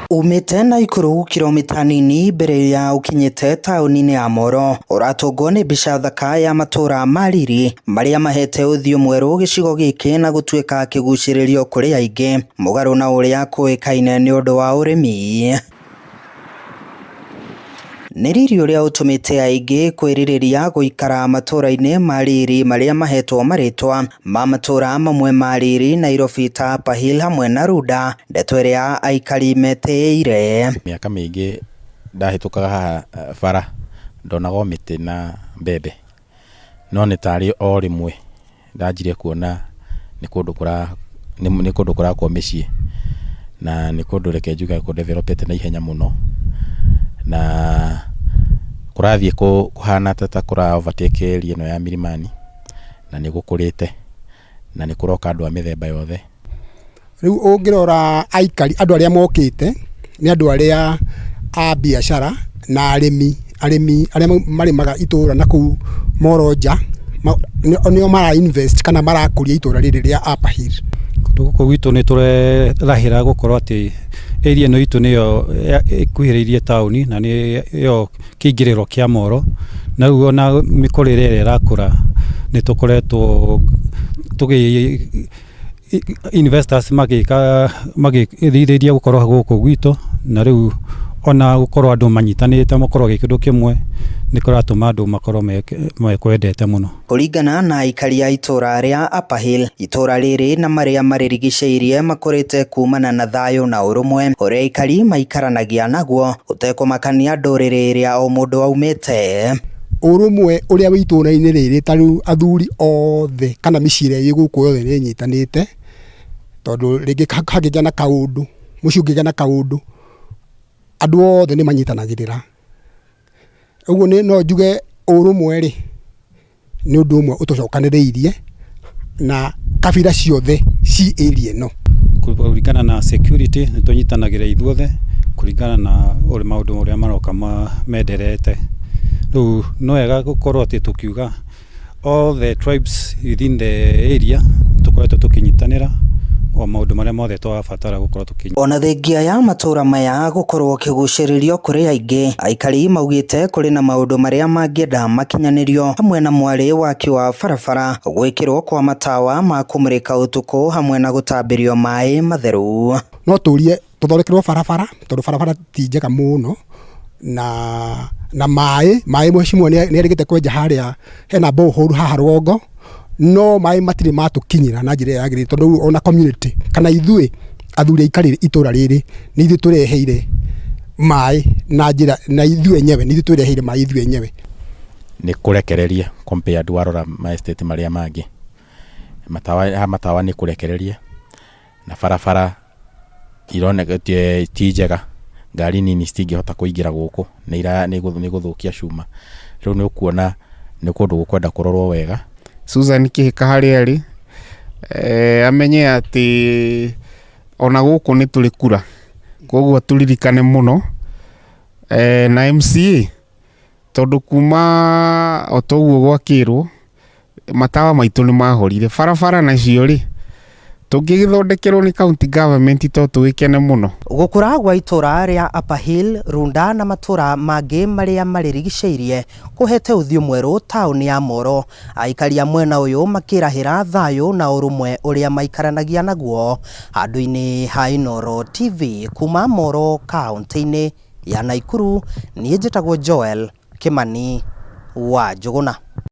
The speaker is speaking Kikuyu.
Umĩte Naikuru kilomita nini mbere ya ũkinyĩte taũni-inĩ ya Moro, ũratũngwo nĩ mbica thaka ya matũra ma riri marĩa mahete ũthiũ mwerũ gĩcigo gĩkĩ na gũtuĩka kĩgucĩrĩrio kũrĩ aingĩ, mũgarũ na ũrĩa kũĩkaine nĩ ũndũ wa ũrĩmi. Nĩ riri ũrĩa ũtũmĩte aingĩ kwĩrirĩria gũikara matũra-inĩ ma riri marĩa mahetwo marĩtwa ma matũra mamwe ma riri Nairobi ta Upper Hill hamwe na Runda, ndeto ĩrĩa aikari metĩĩire. Mĩaka mĩingĩ ndahĩtũkaga haha bara ndonaga o mĩtĩ na mbembe, no nĩ tarĩ o rĩmwe ndanjirie kuona nĩ kũndũ kũra nĩ kũndũ kũrakwo mĩciĩ na nĩ kũndũ reke njuge kũ develop ĩte na ihenya mũno na kũrathiĩ kũhana ta kũra overtake area ĩno ya Milimani na nĩ gũkũrĩte na nĩ kũroka andũ a mĩthemba yothe. Rĩu ũngĩrora aikari andũ arĩa mokĩte nĩ andũ arĩa a biacara na arĩmi, arĩmi arĩa marĩmaga itũra na kũu Moro nja nĩo mara invest kana marakũria itũra rĩrĩ rĩa Upper Hill. Kũndũ gũkũ gwitũ nĩ tũrerahĩra gũkorwo atĩ area ĩno itũ nĩyo ĩkuhĩrĩirie taũni na nĩyo kĩingĩrĩro kĩa Moro, na rĩu ona mĩkũrĩre ĩrĩa ĩrakũra nĩ tũkoretwo tũgĩ investors magĩka magĩrirĩria gũkorwo gũkũ gwitũ, na rĩu ona gũkorwo andũ manyitanĩte makorwo gĩ kĩndũ kĩmwe nĩ kũratũma andũ makorwo mekwendete mũno. Kũringana na aikari a itũra rĩa Upper Hill, itũra rĩrĩ na marĩa marĩrigicĩirie makũrĩte kumana na thayũ na ũrũmwe ũrĩa aikari maikaranagia naguo ũtekũmakania ndũrĩrĩ ĩrĩa o mũndũ aumĩte. Ũrũmwe ũrĩa wĩ itũra-inĩ rĩrĩ ta rĩu athuri othe kana mĩciĩ ĩrĩa ĩ gũkũ yothe nĩ ĩnyitanĩte, tondũ rĩngĩ hangĩgĩa na kaũndũ, mũciĩ ũngĩgĩa na kaũndũ, andũ othe nĩ manyitanagĩrĩra. Ũguo no njuge ũrũmwe rĩ, nĩ ũndũ ũmwe ũtũcokanĩrĩirie na kabira ciothe ci area ĩno. Kũringana na security nĩ tũnyitanagĩra ithuothe kũringana na maũndũ ũrĩa maroka menderete. Rĩu no wega gũkorwo atĩ tũkiuga all the tribes within the area tũkoretwo tũkĩnyitanĩra o maũndũ marĩa mothe tũrabatara gũkorwo tũkĩ. Ona thengia ya matũra maya gũkorwo kĩgucĩrĩrio kũrĩ aingĩ, aikari maugĩte kũrĩ na maũndũ marĩa mangĩenda makinyanĩrio hamwe na mwarĩ waki wa barabara, gwĩkĩrwo kwa matawa ma kũmũrĩka ũtukũ hamwe na gũtambĩrio maĩ matheru. No tũrie tũthondekerwo barabara tondũ barabara ti njega mũno na maĩ mheshimiwa nĩ erĩgĩte kwenja harĩa hena borehole haha rũgongo, no maĩ matirĩ matũkinyĩra na njĩra ĩrĩa yagĩrĩire tondũ rĩu ona community kana ithuĩ athuri aikari itũra rĩrĩ nĩ ithuĩ tũreheire maĩ na njĩra na ithuĩ enyewe nĩ ithuĩ twĩreheire maĩ ithuĩ enyewe. Nĩ kũrekereria compared warora ma estate marĩa mangĩ, matawa matawa nĩ kũrekereria na barabara ironeka ti njega, ngari nini citingĩhota kũingĩra gũkũ nĩ gũthũkia cuma, rĩu nĩ ũkuona nĩ kũndũ gũkwenda kũrorwo wega. Susan Kĩhĩka harĩa arĩ amenye atĩ ona gũkũ nĩ tũrĩ kura, koguo tũririkane mũno na MCA tondũ kuma o ta ũguo gwakĩrwo matawa maitũ nĩ mahorire, barabara nacio rĩ tũngĩgĩthondekerwo nĩ county government to tũgĩkene mũno. Gũkũra gwa itũra rĩa Upper Hill, Runda na matũra mangĩ marĩa marĩrigicĩirie kũhete ũthiũ mwerũ taũni ya Moro. Aikari a mwena ũyũ makĩrahĩra thayũ na ũrũmwe ũrĩa maikaranagia naguo handũ-inĩ ha Inooro TV kuma Moro kaũntĩ-inĩ ya Naikuru. Niĩ njĩtagwo Joel Kimani wa Njũgũna.